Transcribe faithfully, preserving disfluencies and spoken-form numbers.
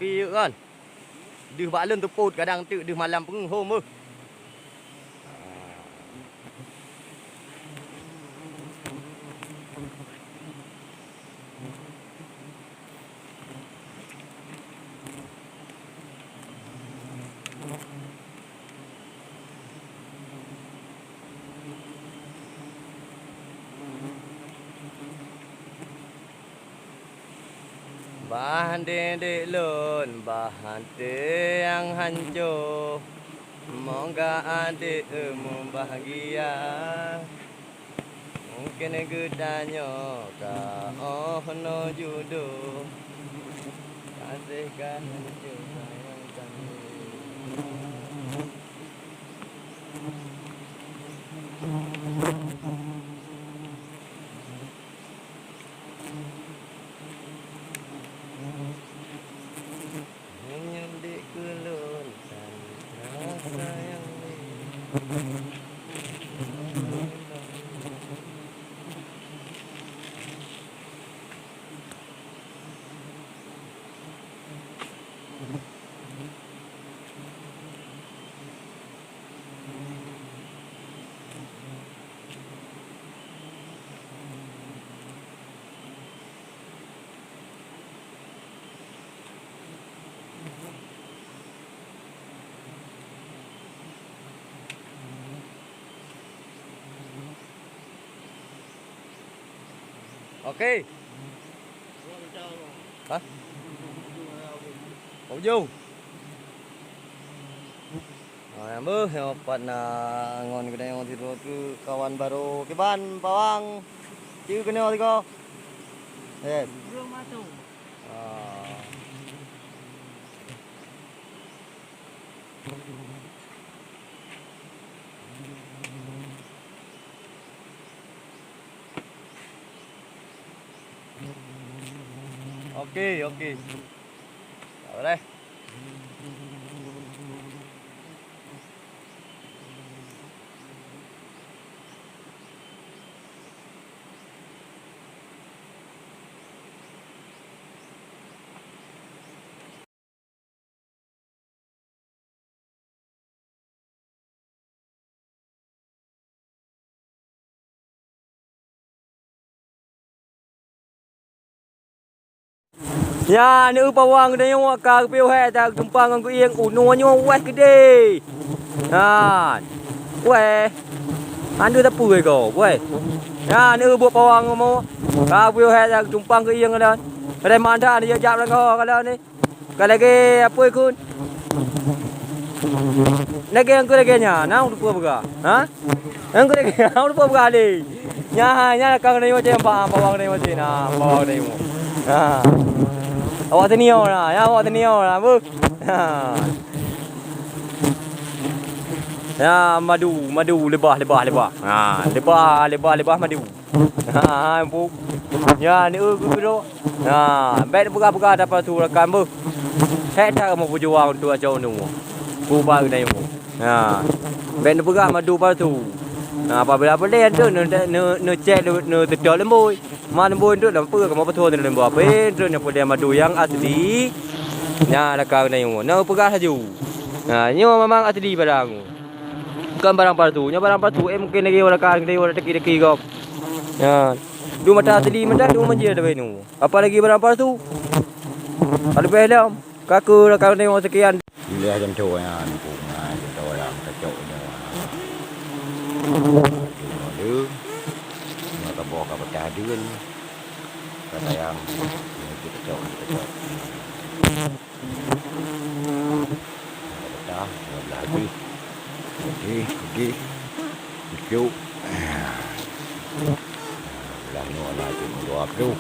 Pi kan. Deuh bak lôn teupot kadang teuk deuh malam peungeuh hom beuh. Bah didik lôn, bah até nyang hanco, moga até eu mubahgia. Mungken geutanyoe ka óh noe judoh, gaséh ka hanco sayang tanyoe. Menyambik kulon tanpa sayang. Oke. Hah? Ujong. Ah, nyang beuh, nyang pat na ngon geutanyoe sidroe tu kawan barô kiban pawang. Ci keunoe sigoe. Yes. Ah. Oke, oke. Tak boleh. Nyan, eu pawang geutanyoe ka geupiôh hék that geutumpang ngon geuieng, unoe nyoe wéh keudeh. Nyan. Wéh. Hana sapeue gob, wéh. Nyan, eu buet pawang ngon mo. Ka geupiôh hék that geutumpang geuieng nyan. Kadai mantah jak-jak lam gob kalon ni. Ka lagèe apui kun. Lagèe nyang keu lagèe nyan, na ureueng peugah. Ha? Nyang keu lagèe, na ureueng peugah lé. Nya, nya ka keuneuk cempak, bawa keuneuk cina, bawa keuneuk. Ha. Awak senior na, ya awak senior na, beuh. Ha. Ya, madu, madu, leubah, leubah, leubah. Ha, leubah, leubah, leubah madu. Ha, ha, bu. Ya, ni eu geuh. Ha, bèk neupeugah-peugah dapa su rakan beuh. Hék that kamoe peujuang untuk asoe nyoe. Kuba geutanyoe. Ha. Bèk neupeugah madu palsu. Ha, apabila peudeh tu neu, neu, neucèk neu, neuteutôp leumbôi. Ma leumbôi tu lam peue kamoe peutuho leumbôi. Apa tu neupeudeh madu nyang asli. Nya rakan geutanyoe. Neupeugah laju. Ha, nyoe memang asli barang. Bukan barang palsu. Nyoe barang palsu, eh, mungkin lagi orang kan, lagi orang teki-teki gob. Ya. Dua mata asli, mata dua manjil dah beno. Apa lagi barang palsu? Kalau lebih dalam, kaku rakan tengok sekian. Bila jantung yang pungai, kita orang kacau dia. Ada, maka bawa ke pecah dia ni. Kata yang, kita cok, kita cok. Dah, dua belas habis. Okey, okey. Cucuk. Belah nyoe lah, cuma dua puluh.